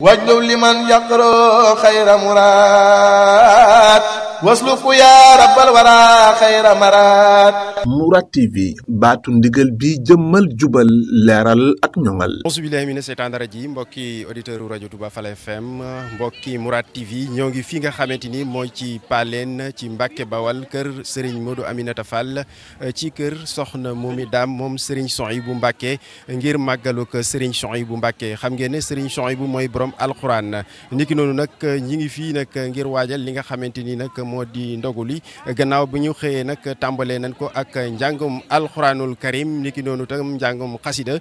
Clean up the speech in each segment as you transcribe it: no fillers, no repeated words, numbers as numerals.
واجلب لمن يقرأ خير مراد واسلك يا رب الورى خير مراد Mourad TV baatu ndigal bi jëmmal jubal leeral ak ñoŋal. auzu billaahi mina seytaani rajiim mbokki auditeur u rajo Touba Fall FM mbokki Mourad TV ñoo ngi fi nga xamante ni mooy ci Paleen ci Mbàkke Bawal kër Serigne Modou Aminata Fall ci kër Soxna Momy Dame moom Serigne Souhaïbou Mbàkke ngir màggaluk Serigne Souhaïbou Mbàkke xam ngeen ne Serigne Souhaïbou mooy borom alxuraan niki noonu nag ñi ngi fii nag ngir waajal li nga xamante ni nag moo di ndogu li gannaaw bi ñu xëyee nag tàmbalee nañ ko ak njàngum alxuraanul karim niki noonu tam njàngum xasida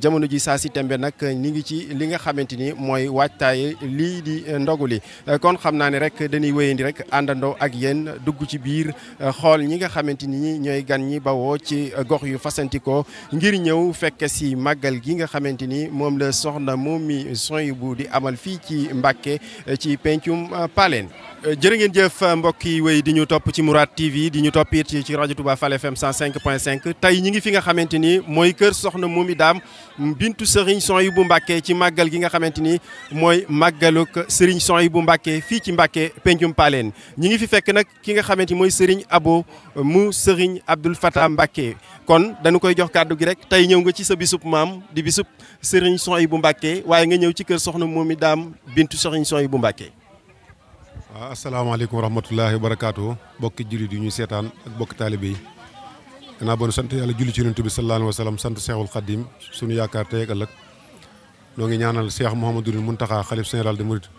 jamono ji saa si tembe nag ñi ngi ci li nga xamante ni mooy waajtaay lii di ndogu li kon xam naa ne rek dañuy wéyandi rek àndandoo ak yéen dugg ci biir xool ñi nga xamante ni ñooy gan ñi bawoo ci gox yu fasantikoo ngir ñëw fekk si màggal gi nga xamante ni moom la soxna Momy Souhaïbou di amal fii ci Mbàkke ci pencum Paleen jërë ngeen jëf mbokk yi wéy di ñu topp ci Mourad TV di ñu topp it ci rajo Touba Fall FM 105.5 tey ñi ngi fi nga xamante ni mooy kër soxna Momy Dame bintu Serigne Souhaïbou Mbàkke ci màggal gi nga xamante ni mooy màggaluk Serigne Souhaïbou Mbàkke fii ci Mbàkke pencum Paleen ñi ngi fi fekk nag ki nga xamante ni mooy Serigne Abo mu Serigne Abdoul Fatah Mbàkke kon dañu koy jox kàddu gi rek tey ñëw nga ci sa bisub maam di bisub Serigne Souhaïbou Mbàkke waaye nga ñëw ci kër soxna Momy Dame bintu Serigne Souhaïbou Mbàkke. waaw asalaamaaleykum wa rahmatullahi wa barakaatu bokki jullit yi ñuy seetaan ak bokki taalibe yi gannaaw ba nu sant yàlla julli ci yonent bi sallallahu alayhi wa sallam sant Seexul Xaddim suñu yaakaar tey ak ëllëg noo ngi ñaanal Cheikh Mouhamadul Mountakha xalif général des mourides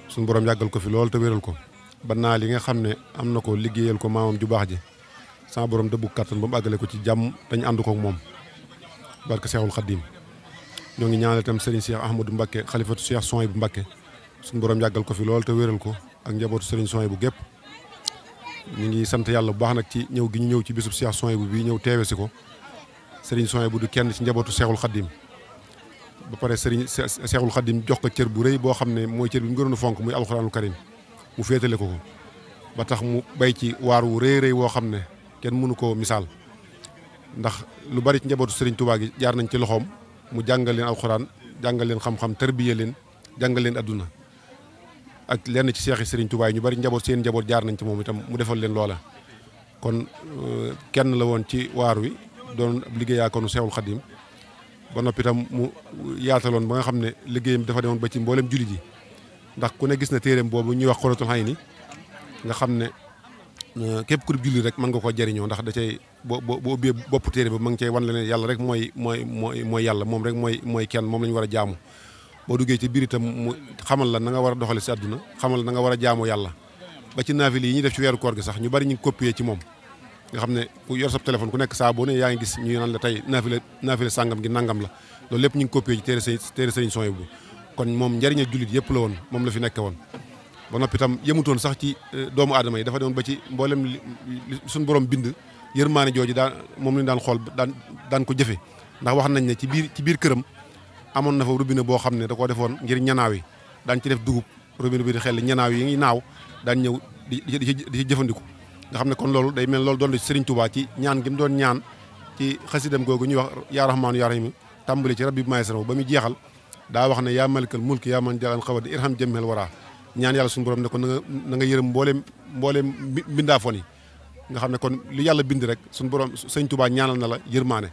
suñu borom yàggal ko fi lool te wéral ko ba naa li nga xam ne am na ko liggéeyal ko maamam ju baax ji sama borom dëbbu kattan ba mu àggale ko ci jàmm dañu ànd ko ak moom barke Seexul Xaddim ñoo ngi ñaanal itam Serigne Cheikh Ahmadou Mbacké xalifatu Cheikh Souhaïbou Mbacké suñu borom yàggal ko fi lool te wéral ko ak njabootu Serigne Souhaïbou gépp ñu ngi sant yàlla bu baax nag ci ñëw gi ñu ñëw ci bisub Cheikh Souhaïbou bi ñëw teewe si ko Serigne Souhaïbou du kenn ci njabootu Cheikhul Khadim ba pare Serigne Cheikhul Khadim jox ko cër bu rëy boo xam ne mooy cër bi mu gënoon a fonk muy alxuraanul karim mu féetale ko ba tax mu bay ci waar wu rëy rëy woo xam ne kenn mënu koo misaal ndax lu bari ci njabootu Serigne Touba gi jaar nañ ci loxoom mu jàngal leen alxuraan jàngal leen xam-xam tarbiye leen jàngal leen adduna ak lenn ci seexi Serigne Touba yi ñu bari njaboot seen njaboot jaar nañ ci moom itam mu defal leen loola kon kenn la woon ci waar wi doon ab liggéeyaakoonu Seexul Xadim ba noppi itam mu yaataloon ba nga xam ne liggéeyam dafa demoon ba ci mboolem jullit yi ndax ku ne gis na téeréem boobu ñuy wax Xuratul Ayni nga xam ne képp ku julli rek mën nga koo jëriñoo ndax da cay boo ubbee bopp téere ba ma ngi cay wan la ne yàlla rek mooy yàlla moom rek mooy kenn moom la ñu war a jaamu boo duggee ci biir itam mu xamal la na nga war a doxale si àdduna xamal la na nga war a jaamoo yàlla ba ci naafile yi ñuy def ci weeru koor gi sax ñu bari ñu ngi copier ci moom nga xam ne ku yor sa téléphone ku nekk saa boo ne yaa ngi gis ñu naan la tey naafile sàngam gi nangam la loolu lépp ñu ngi copier ci téere Serigne Souhaïbou kon moom njariña jullit yëpp la woon moom la fi nekke woon ba noppi itam yemutoon sax ci doomu aadama yi dafa demoon ba ci mboolem suñu borom bind yërmaane jooju daan moom lañu daan xool daan ko jëfe ndax wax nañ ne ci biir këram amoon na fa robinet boo xam ne da koo defoon ngir ñanaaw yi daan ci def dugub robinet bi di xel ñanaaw yi ngi naaw daan ñëw di ci jëfandiku nga xam ne kon loolu day mel loolu doon ci Serigne Touba ci ñaan gi mu doon ñaan ci xasidam googu ñuy wax yaa rahmaanu yaa rahiim tàmbali ci rabbi maysaraw ba muy jeexal daa wax ne yaa malikal mulki yaa man jalan xawadi irham jëmmel waraa ñaan yàlla suñu borom ne ko na nga yërëm mbooleem mbindaafoon yi nga xam ne kon lu yàlla bind rek suñu borom Serigne Touba ñaanal na la yërmaane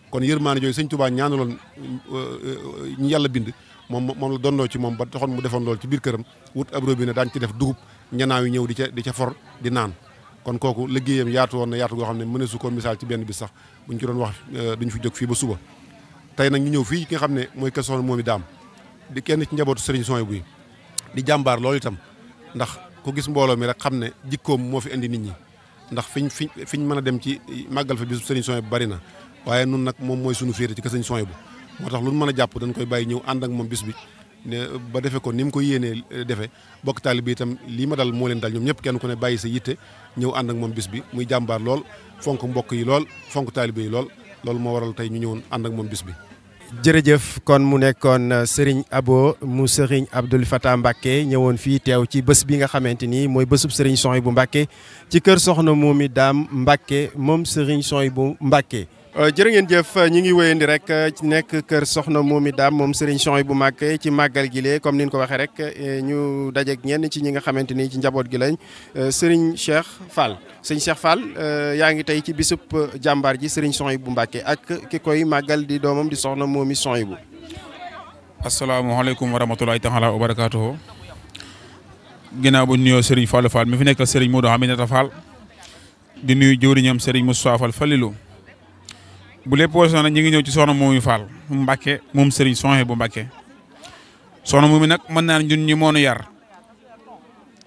kon yërmaane jooyu Serigne Touba ñaanaloon ñu yàlla bind moom la dondoo ci moom ba taxoon mu defoon loolu ci biir këram wut ab robinet daan ci def dugub ñanaaw yi ñëw di ca for di naan kon kooku liggéeyam yaatu woon na yaatu goo xam ne mëne su ko misaal ci benn bis sax buñ ci doon wax duñ fi jóg fii ba suba tey nag ñu ñëw fii ki nga xam ne mooy kër soxna Momy Dame di kenn ci njabootu Serigne Souhaïbou yi di jàmbaar loolu itam ndax ku gis mbooloo mi rek xam ne jikkoom moo fi indi nit ñi ndax fiñ mën a dem ci màggal fa bisu Serigne Souhaïbou bari na waaye nun nag moom mooy sunu féete ci kër Serigne Souhaïbou moo tax lu ñu mën a jàpp dañ koy bàyyi ñëw ànd ak moom bis bi ne ba defe ko ni mu ko yéenee defe bokk taalibe bi itam lii ma dal moo leen dal ñoom ñëpp kenn ku ne bàyyi sa yitte ñëw ànd ak moom bis bi muy jàmbaar lool fonk mbokk yi lool fonk taalibe yi lool loolu moo waral tey ñu ñëwoon ànd ak moom bis bi. jërëjëf kon mu nekkoon Serigne Abo mu Serigne Abdoul Fatah Mbacke ñëwoon fii teew ci bés bi nga xamante ni mooy bésub Serigne Souhaïbou Mbacke ci kër soxna Momy Dame Mbacke moom Serigne Souhaïbou Mbacke jërë ngeen jëf ñi ngi wéyandi rek ci nekk kër soxna Momy Dame moom Serigne Souhaïbou Mbacké ci màggal gi lee comme ni ñu ko waxee rek ñu dajeeg ñenn ci ñi nga xamante ni ci njaboot gi lañ Serigne Cheikh Fall Serigne Cheikh Fall yaa ngi tey ci bisub jàmbaar ji Serigne Souhaïbou Mbacké ak ki koy màggal di doomam di soxna Momy Souhaïbou. asalaamaaleykum wa rahmatulahi taala wa barakaatuhu. ginnaaw bu nuyoo Serigne Fallou Fall mi fi nekkal Serigne Modou Aminata Fall di nuyu jëwriñam Serigne Moustapha Fall Falilou. bu lépp weesoo nag ñu ngi ñëw ci soxna Momy Fall Mbacké moom Serigne Souhaïbou Mbacké soxna Momy nag mën naa ne ñun ñi moonu yar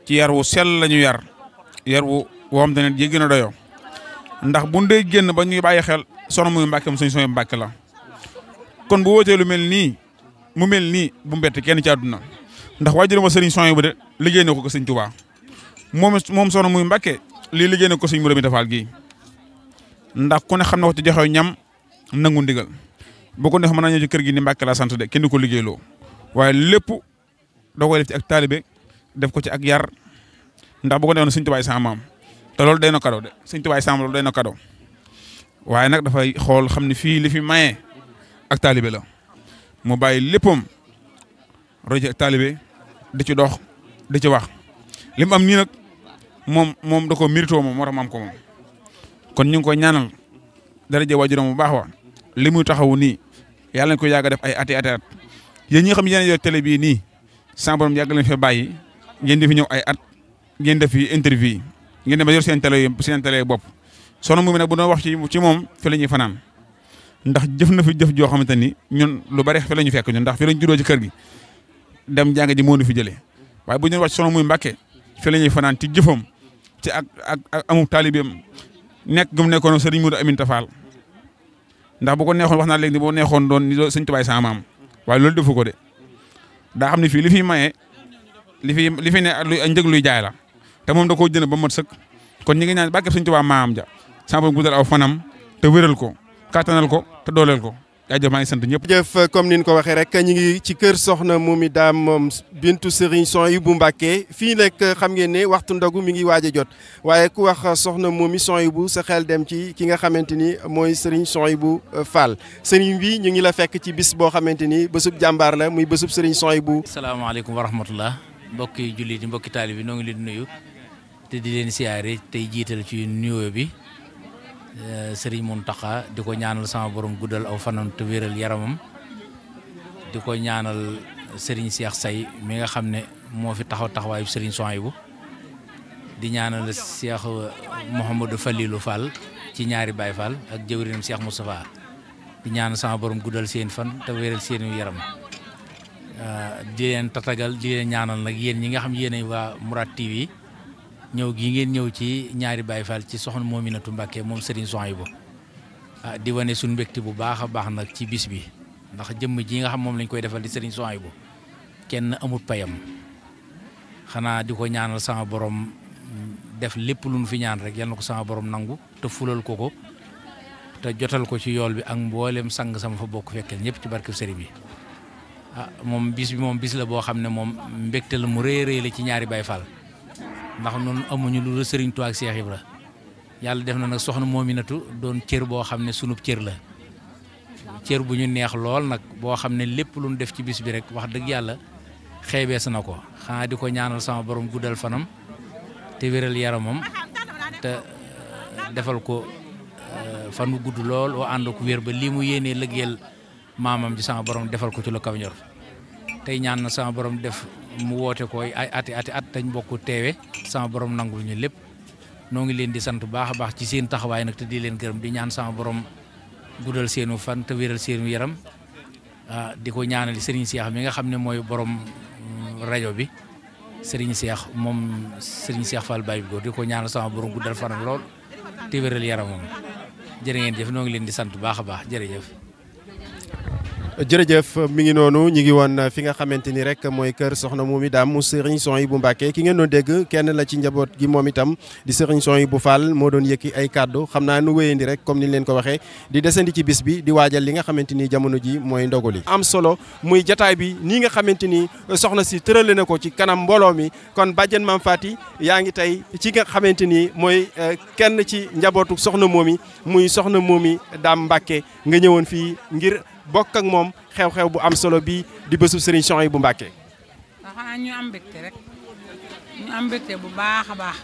ci yar wu sell la ñu yar wu woo xam te ne jéggi na doyoo ndax bu ndey génn ba ñuy bàyyi xel soxna Momy Mbacké moom Serigne Souhaïbou Mbacké la kon bu wootee lu mel nii mu mel nii bu mbett kenn ci àdduna ndax waajuram wa Serigne Souhaïbou de liggéey na ko Serigne Touba moom soxna Momy Mbacké lii liggéey na ko Serigne Modou Aminata Fall gii ndax ku ne xam na ko ci joxew ñam nangu ndigal boo ko neex mën naa ñëw ci kër gi ni Mbacké laa sant de kenn du ko liggéeyloo waaye lépp doo koy def ci ak taalibe def ko ci ak yar ndax bu ko neexoon Sëñ Tuubaa sama maam te loolu day na kado de Sëñ Tuubaa sama loolu day na kado waaye nag dafay xool xam ne fii li fi maye ak taalibe la mu bàyyi léppam roy ci ak taalibe di ci dox di ci wax li mu am nii nag moom da ko mérito moom moo tax mu am ko moom kon ñu ngi koy ñaanal daraja waajuram bu baax wa li muy taxawu nii yàlla nañ ko yàgg a def ay ati at yéen ñi nga xam ne yéen a yor télé bii nii sama borom yàgg leen fee bàyyi ngeen di fi ñëw ay at ngeen def fi interview ngeen dem ba yor seen télé bopp soxna Momy nag bu doon wax ci moom fi la ñuy fanaan ndax jëf na fi jëf joo xamante ni ñun lu bari fi la ñu fekk ñun ndax fi lañ juddoo ci kër gi dem jàng ji moo ñu fi jëlee waaye bu ñu wax soxna Momy Mbacké fi la ñuy fanaan ci jëfam ci ak amu taalibeem nekk gum nekkoon Serigne Modou Aminata Fall ndax bu ko neexoon wax naa léegi boo neexoon doon ni Sëñ Tuubaa sama maam waaye loolu defu ko de daa xam ne fii li fi maye li fi ne njëg luy jaay la te moom da koo jënd ba mat sëkk kon ñi ngi ñaan barke Sëñ Tuubaa maam ja sama borom guddal aw fanam te wéral ko kattanal ko te dooleel ko jaajëf maa ngi sant ñëpp. jëf comme ni ñu ko waxee rek ñu ngi ci kër soxna Momy Dame moom bintu Serigne Souhaïbou Mbacké fii nag xam ngeen ne waxtu ndogu mi ngi waaj a jot waaye ku wax soxna Momy Souhaïbou sa xel dem ci ki nga xamante ni mooy Serigne Souhaïbou Fall Serigne bi ñu ngi la fekk ci bis boo xamante ni bésub jàmbaar la muy bésub Serigne Souhaïbou. salaamaaleykum wa rahmatullah mbokki jullit yi mbokki taalibe bi noo ngi leen di nuyu te di leen siyaare tey jiital ci nuyoo bi. Serigne Mountakha di ko ñaanal sama borom guddal aw fanam te wéral yaramam di ko ñaanal Serigne Cheikh Say mi nga xam ne moo fi taxawaayu Serigne Souhaïbou di ñaanal Cheikh Mouhamadou Falilou Fall ci ñaari Baye Fall ak jëwrinam Cheikh Moustapha di ñaanal sama borom guddal seen fan te wéral seen yaram di leen tatagal di leen ñaanal nag yéen ñi nga xam yéen waa Mourad TV ñëw gi ngeen ñëw ci ñaari Baye Fall ci soxna Mominatou Mbacké moom Serigne Souhaïbou di wane suñu mbégte bu baax a baax nag ci bis bi ndax jëmm ji nga xam moom lañ koy defal di Serigne Souhaïbou kenn amut payam xanaa di ko ñaanal sama borom def lépp lu nu fi ñaan rek yal na ko sama borom nangu te fulal ko te jotal ko ci yool bi ak mboolem sang sama fa bokk fekkeel ñëpp ci barke Serigne bi moom bis bi moom bis la boo xam ne moom mbégte la mu rëy rëy la ci ñaari Baye Fall. ndax noonu amuñu lu Serigne Touba ak Cheikh Ibra yàlla def na nag soxna Mominatou doon cër boo xam ne sunub cër la cër bu ñu neex lool nag boo xam ne lépp lu ñu def ci bis bi rek wax dëgg yàlla xeebees na ko xanaa di ko ñaanal sama borom guddal fanam te wéral yaramam te defal ko fan wu gudd lool oo ànd ko wér ba lii mu yéenee lëggeel maamam ci sama borom defal ko ci lu kaw ñor tey ñaan na sama borom def mu woote ko ay ati at tañ bokk teewe sama borom nangul ñu lépp noo ngi leen di sant bu baax a baax ci seen taxawaay nag te di leen gërëm di ñaan sama borom guddal seenu fan te wéral seenu yaram di ko ñaanali Serigne Cheikh mi nga xam ne mooy borom rajo bi Serigne Cheikh moom Serigne Cheikh Fall Baye Góor di ko ñaanal sama borom guddal fanam lool te wéral yaramam jërë ngeen jëf noo ngi leen di sant bu baax a baax jërëjëf. jërëjëf mi ngi noonu ñu ngi woon fi nga xamante ni rek mooy kër soxna Momy Dame mu Serigne Souhaïbou Mbacké ki ngeen doon dégg kenn la ci njaboot gi moom itam di Serigne Souhaïbou Fall moo doon yëkki ay kàddu xam naa nu wéyandi rek comme ni leen ko waxee di desandi ci bis bi di waajal li nga xamante ni jamono ji mooy ndogu li am solo muy jataay bi nii nga xamante ni soxna si tërale na ko ci kanam mbooloo mi kon bàjjen Mame Faty yaa ngi tey ci nga xamante ni mooy kenn ci njabootu soxna Momy muy soxna Momy Dame Mbacké nga ñëwoon fii ngir bokk ak moom xew-xew bu am solo bi di bésu Serigne Souhaïbou Mbacké. waaw xanaa ñu am mbégte rek ñu am mbégte bu baax a baax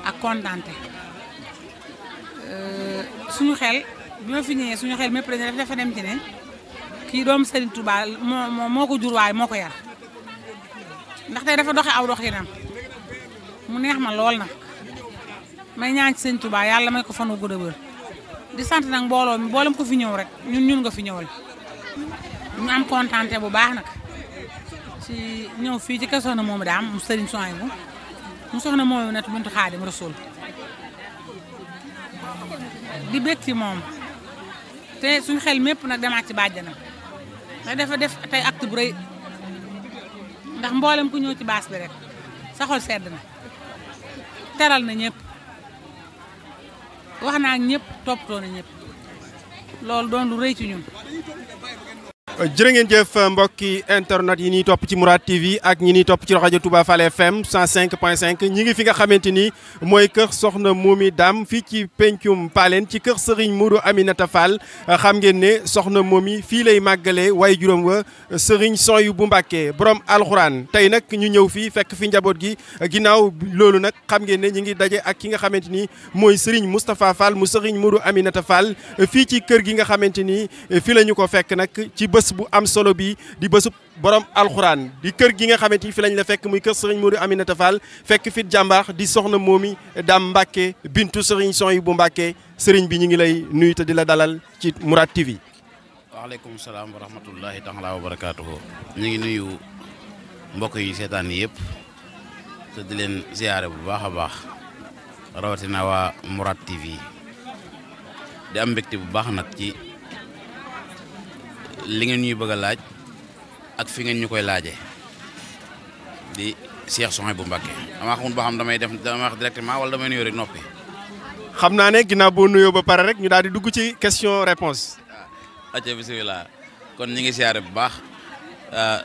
ak kontaante suñu xel bi ma fi ñëwee suñu xel mépp dafa dem ci ne kii doom Serigne Touba moo ko jur waaye moo ko yar ndax tey dafa doxe aw doxinam mu neex ma lool nag may ñaan ci Serigne Touba yàlla may ko fan wu gudd a wér di sant nag mbooloo mi mboolem ko fi ñëw rek ñun nga fi ñëwal ñu am kontaante bu baax nag ci ñëw fii ci kër soxna Momy Dame mu Serigne Souhaïbou mu soxna Momy nat bintu Xaadim Rasul di bég ci moom te suñu xel mépp nag demaat ci bàjjanam ndax dafa def tey acte bu rëy ndax mboolem ku ñëw ci baas bi rek sa xol sedd na teral na ñëpp wax naa ak ñëpp toppatoo na ñëpp loolu doon lu rëy ci ñun. jërë ngeen jëf mbokki internet yi ñuy topp ci Mourad TV ak ñi ñuy topp ci rajo Touba Fall FM 105.5 ñi ngi fi nga xamante ni mooy kër soxna Momy Dame fii ci pencum Paleen ci kër Serigne Modou Aminata Fall xam ngeen ne soxna Momy fii lay màggalee waaye juróom wa Serigne Souhaïbou Mbacké borom alxuraan tey nag ñu ñëw fii fekk fi njaboot gi ginnaaw loolu nag xam ngeen ne ñi ngi daje ak ki nga xamante ni mooy Serigne Moustapha Fall mu Serigne Modou Aminata Fall fii ci kër gi nga xamante ni fii la ñu ko fekk nag ci bés bu am solo bi di bésub borom alxuraan di kër gi nga xamante ni fi lañ la fekk muy kër Serigne Modou Aminata Fall fekk fit jàmbaar di soxna Momy Dame Mbacké bintu Serigne Souhaïbou Mbacké Serigne bi ñu ngi lay nuyu te di la dalal ci Mourad TV. waaleykum salaam wa rahmatullahi taala wa barakaatuhu ñu ngi nuyu mbokk yi seetaan yi yëpp te di leen ziyaare bu baax a baax rawatina waa Mourad TV di am mbégte bu baax nag ci li ngeen ñuy bëgg a laaj ak fi ngeen ñu koy laajee di Cheikh Souhaïbou Mbacké damaa xamul ba xam damay wax directement wala damay nuyoo rek noppi. xam naa ne ginnaaw boo nuyoo ba pare rek ñu daal di dugg ci question réponse. acca bisimilah kon ñi ngi siyaare bu baax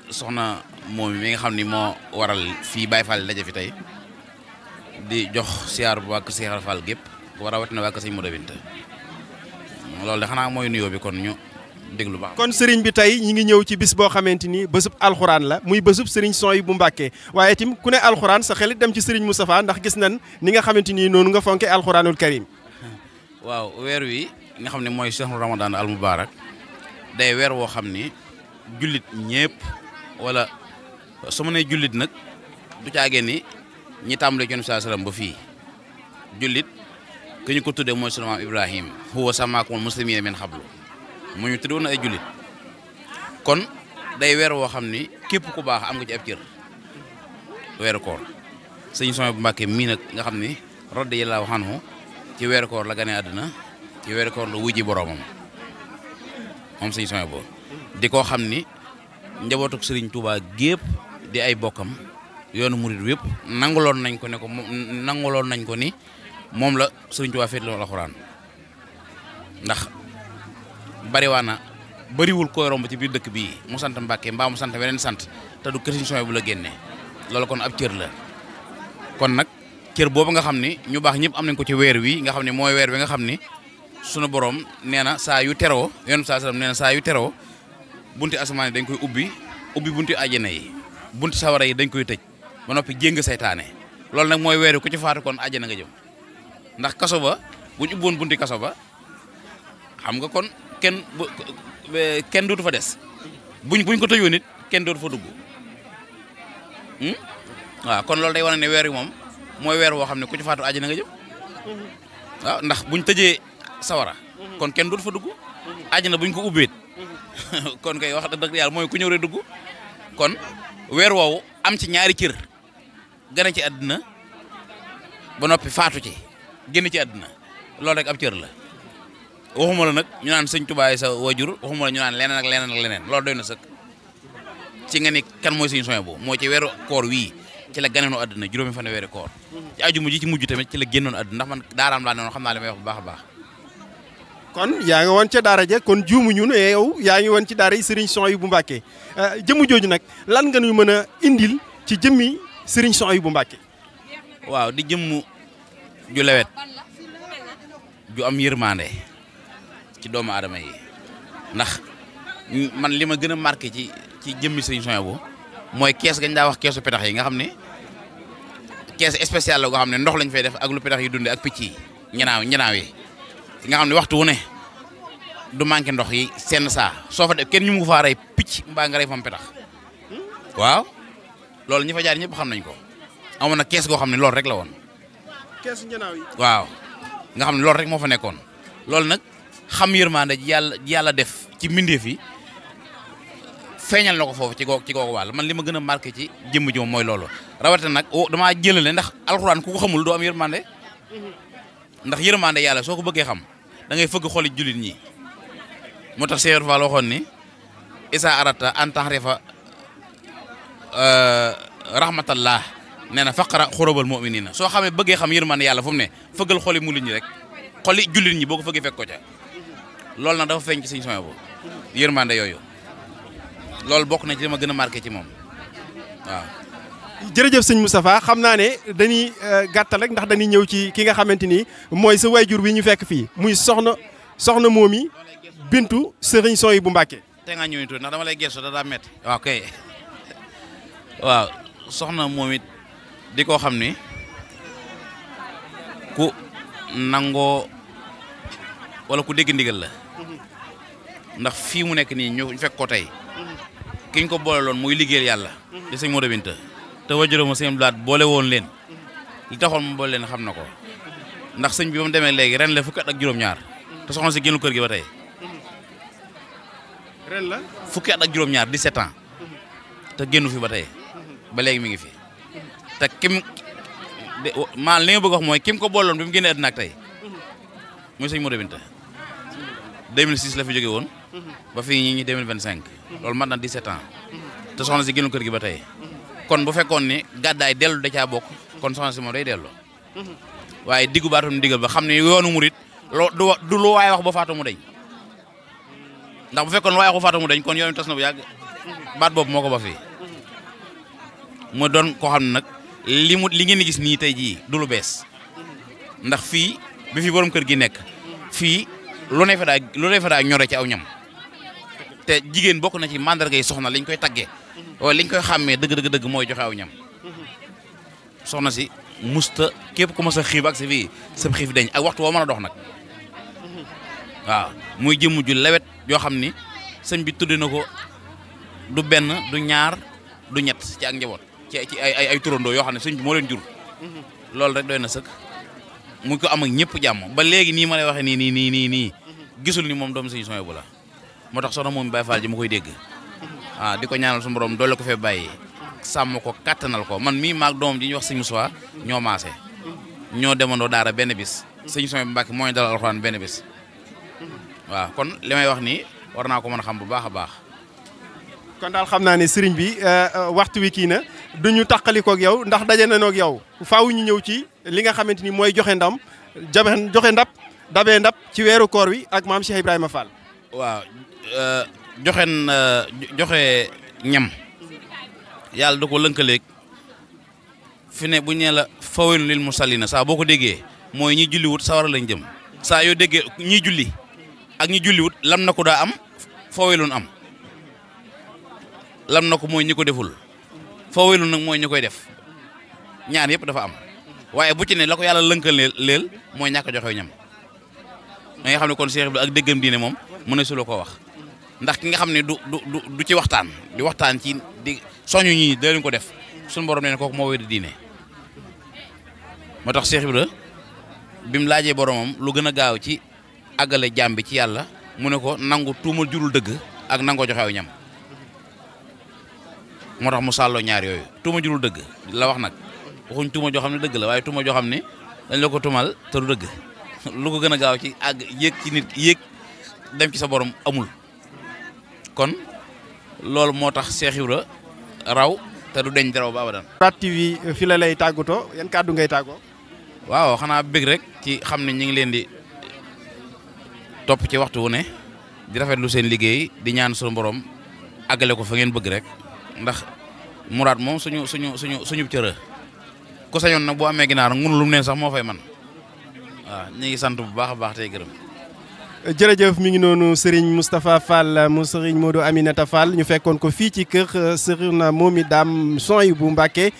soxna Momy mi nga xam ni moo waral fii Baye Fall daje fi tey di jox siyaar bu wàkk Cheikh Fall gépp rawatina wàkk Sëñ Modou Binta loolu de xanaa mooy nuyoo bi kon ñu déglu baax. kon Serigne bi tey ñi ngi ñëw ci bis boo xamante ni bésub alxuraan la muy bésub Serigne Souhaïbou Mbacké waaye tim ku ne alxuraan sa xelit dem ci Serigne Moustapha ndax gis nañ ni nga xamante ni noonu nga fonke alxuraanul karim. waaw weer wi nga xam ne mooy shahru Ramadan al mubarak day weer woo xam ni jullit ñëpp wala su ma nee jullit nag du caagee ni ñi tàmbalee ci Yonent sallam ba fii jullit ki ñu ko tuddee mooy sunu maam Ibrahim huwa samaakumul muslimiina min qablu mu ñu tuddoon ay jullit kon day weer woo xam ni képp ku baax am nga ci ab cër weeru koor Sëñ Souhaïbou Mbacké mii nag nga xam ni radiyallaahu anhu ci weeru koor la gane àdduna ci weeru koor la wujji boroomam moom Sëñ Souhaïbou di koo xam ni njabootuk Serigne Touba gépp di ay bokkam yoonu murid wépp nanguloon nañ ko ni moom la Serigne Touba féetloon alxuraan ndax bariwul koy romb ci biir dëkk bii mu sant Mbacké mbaa mu sant weneen sant te du kër Sëñ Souhaïbou la génne loolu kon ab cër la kon nag cër boobu nga xam ni ñu baax ñëpp am nañ ko ci weer wi nga xam ne mooy weer wi nga xam ni sunu borom nee na saa yu teroo yoonu saa sallam nee na saa yu teroo bunti asamaan yi dañ koy ubbi bunti àjjana yi bunti sawara yi dañ koy tëj ba noppi jéng saytaane loolu nag mooy weer wi ku ci faatu kon àjjana nga jëm ndax kaso ba buñ ubboon bunti kaso ba xam nga kon kenn dootu fa des buñ ko tëjoon nit kenn dootu fa dugg waaw kon loolu day wane ne weer wi moom mooy weer woo xam ne ku ci faatu àjjana nga jëm waaw ndax buñ tëjee sawara kon kenn dootu fa dugg àjjana buñ ko ubbeet kon kay wax dëgg yàlla mooy ku ñëw rek dugg kon weer woowu am ci ñaari cër gane ci àdduna ba noppi faatu ci génn ci àdduna loolu rek ab cër la waxuma la nag ñu naan sëñ Tuubaa sa wajur waxuma la ñu naan leneen ak leneen ak leneen loolu doy na sëkk ci nga ni kan mooy sëñ Souhaïbou moo ci weeru koor wii ci la ganeenu àdduna juróomi fan weeru koor ci ajuma ji ci mujj tamit ci la génnoon àdduna ndax man daaraam laa noonu xam naa li may wax bu baax a baax. kon yaa ngi woon ca daara ja kon juumuñu ne yow yaa ngi woon ci daara yi Serigne Souhaïbou Mbacké jëmm jooju nag lan nga ñu mën a indil ci jëmmi Serigne Souhaïbou Mbacké. waaw di jëmm ju lewet ju am yërmande ci doomu aadama yi ndax man li ma gën a marqué ci jëmmi Serigne Souhaïbou mooy kees gañ daa wax keesu petax yi nga xam ne kees spécial la goo xam ne ndox lañ fay def ak lu petax yi dundee ak picc yi ñanaaw yi nga xam ne waxtu wu ne du manqué ndox yi seen saa soo fa def kenn ñu mu faa rey picc mbaa nga rey fam petax waaw loolu ñi fa jaar ñëpp xam nañ ko amoon na kees goo xam ne loolu rek la woon. keesu ñanaaw yi. waaw nga xam ne loolu rek moo fa nekkoon loolu nag xam yërmande ji yàlla def ci mbindeef yi feeñal na ko foofu ci kooku wàll man li ma gën a marqué ci jëmm ji moom mooy loolu rawatina nag damaa jëlale ndax alxuraan ku ko xamul doo am yërmande ndax yërmande yàlla soo ko bëggee xam da ngay fëgg xoli jullit ñi moo tax Seydou Fall waxoon ni isa arata an tahrifa rahmatallah nee na faqra xurabal mu'minina soo xamee bëggee xam yërmande yàlla fu mu ne fëggal xoli mulit ñi rek xoli jullit ñi boo ko fëggee fekk ko ca loolu nag dafa feeñ ci Serigne Souhaïbou yërmande yooyu loolu bokk na ci li ma gën a marqué ci moom waaw. jërëjëf sëñ Moustapha xam naa ne dañuy gàttal rek ndax dañuy ñëw ci ki nga xamante ni mooy sa wayjur wi ñu fekk fii muy soxna Momy bintu Serigne Souhaïbou Mbacké. te nga ñëw tuuti ndax dama lay gëstu da daa métti. waaw kay waaw soxna Momy di ko xam ni ku nangoo wala ku dégg ndigal la ndax fii mu nekk nii ñu fekk ko tey. ki ñu ko boole loon muy liggéeyal yàlla di sëñ Modou Binta te wajuróom sëñ Blaat boole woon leen li taxoon mu boole leen xam na ko ndax sëñ bi ba mu demee léegi ren la fukki at ak juróom-ñaar te soxna si génnu kër gi ba tey ren la fukki at ak juróom-ñaar 17 ans te génnu fi ba tey ba léegi mi ngi fi te maa li nga bëgg wax mooy kim ko boole loon bi mu génnee àddina ak tey muy sëñ Modou Binta 2006 la fi jóge woon ba fii ñi 2025 loolu mat na 17 ans te soxna si génnu kër gi ba tey kon bu fekkoon ni gàddaay dellu da caa bokk kon soxna si moom day dellu waaye diggu baatum digal ba xam ne yoonu murit du lu waaye wax ba faatu mu deñ ndax bu fekkoon lu waaye wax ba faatu mu deñ kon yoonu tas na bu yàgg baat boobu moo ko ba fii mu doon koo xam ne nag li ngeen di gis nii tey jii du lu bees ndax fii bi fi borom kër gi nekk fii lu ne fa daa ñore ci aw ñam te jigéen bokk na ci mandarga yi soxna liñ koy taggee wala liñ koy xàmmee dëgg mooy joxe aw ñam soxna si musta képp ku mas a xiif ak si fii sa xiif dañ ak waxtu woo mën a dox nag waaw muy jëmm ju lewet yoo xam ni sëñ bi tudde na ko du benn du ñaar du ñett ci ak njaboot ci ay turandoo yoo xam ne sëñ bi moo leen jur loolu rek doy na sëkk mu ko am ak ñëpp jàmm ba léegi nii ma lay waxee nii gisul ni moom doomu sëñ Souhaïbou la moo tax soxna Momy Baye Fall ji ma koy dégg di ko ñaanal suñu borom doole ko fee bàyyi sàmm ko kattanal ko man mii maag doom ji ñuy wax sëñ Moussa ñoo maase ñoo demandoo daara benn bis sëñ Souhaïbou Mbacké moo ñu dalal alxuraan benn bis waaw kon li may wax nii war naa ko mën a xam bu baax a baax. kon daal xam naa ne sëriñ bi waxtu wi kii na duñu tàqalikoo ak yow ndax daje nañoo ak yow faaw ñu ñëw ci li nga xamante ni mooy joxe ndam joxe dabee ndab ci weeru koor wi ak maam Cheikh Ibrahima Fall. waaw joxe ñam yàlla da ko lënkaleeg fi ne bu ñu nee la fawaylun lil musallina saa boo ko déggee mooy ñi julliwut sawara lañ jëm saa yoo déggee ñi julli ak ñi julliwut lam na ko daa am fawaylun am lam na ko mooy ñi ko deful fawaylun nag mooy ñi koy def ñaar yëpp dafa am waaye bu ci ne la ko yàlla lënkaleel mooy ñàkk a joxe ñam da nga xam ne kon Cheikh Ibrahima ak déggam diine moom mën na suloo ko wax ndax ki nga xam ne du ci waxtaan di waxtaan ci di soñu ñi da leen ko def suñu borom nee na kooku moo wéy di diine moo tax Cheikh Ibrahima bi mu laajee boromam lu gën a gaaw ci àggale jaam bi ci yàlla mu ne ko nangu tuumal jurul dëgg ak nangoo joxe aw ñam moo tax mu sàlloo ñaar yooyu tuuma jurul dëgg la wax nag waxuñ tuuma joo xam ne dëgg la waaye tuuma joo xam ne dañ la ko tuumal te du dëgg lu ko gën a gaaw ci àgg yéeg ci nit yéeg dem ci sa borom amul kon loolu moo tax Cheikh Ibra raw te du deñ daraw ba abadan. Mourad TV fi la lay tàggatoo yan kàddu ngay tàggoo. waaw xanaa bëgg rek ci xam ne ñu ngi leen di topp ci waxtu wu ne di rafetlu seen liggéey di ñaan suñu borom àggale ko fa ngeen bëgg rek ndax Mourad moom suñu cër ku sañoon nag boo amee ginaar ngun lu mu neen sax moo fay man waaw ñu ngi sant bu baax a baax tey gërëm. jërëjëf mi ngi noonu Serigne Moustapha Fall mu Serigne Modou Aminata Fall ñu fekkoon ko fii ci kër Serigne Momy Dame Souhaïbou Mbacké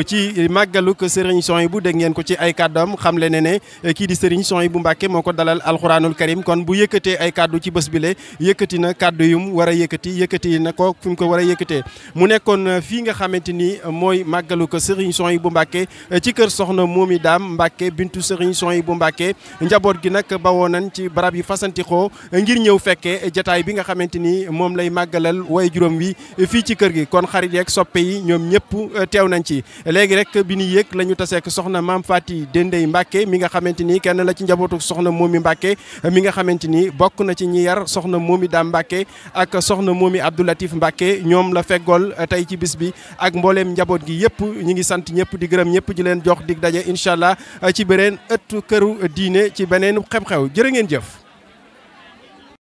ci màggaluk Serigne Souhaïbou dégg ngeen ko ci ay kàddoom xam le ne kii di Serigne Souhaïbou Mbacké moo ko dalal alxuraanul karim kon bu yëkkatee ay kàddu ci bés bi le yëkkati na kàddu yum war a yëkkati na ko fi mu ko war a yëkkatee mu nekkoon fii nga xamante ni mooy màggaluk Serigne Souhaïbou Mbacké ci kër Soxna Momy Dame Mbacké bintu Serigne Souhaïbou Mbacké njaboot gi nag bawoo nañ ci barab yi fasantixoo ngir ñëw fekkee jataay bi nga xamante ni moom lay màggalal way juróom wi fii ci kër gi kon xarit yeeg soppe yi ñoom ñëpp teew nañ ci léegi rek bi ñu yëg la ñu taseek soxna Maam Faty Dendey Mbacké mi nga xamante ni kenn la ci njabootu soxna Momy Mbacké mi nga xamante ni bokk na ci ñi yar soxna Momy Dame Mbacké ak soxna Momy Abdou Latif Mbacké ñoom la feggool tey ci bis bi ak mbooleem njaboot gi yëpp ñi ngi sant ñëpp di gërëm ñëpp di leen jox dig daje incha allah ci beneen ëttu këru diine ci beneen xew-xew jërë ngeen jëf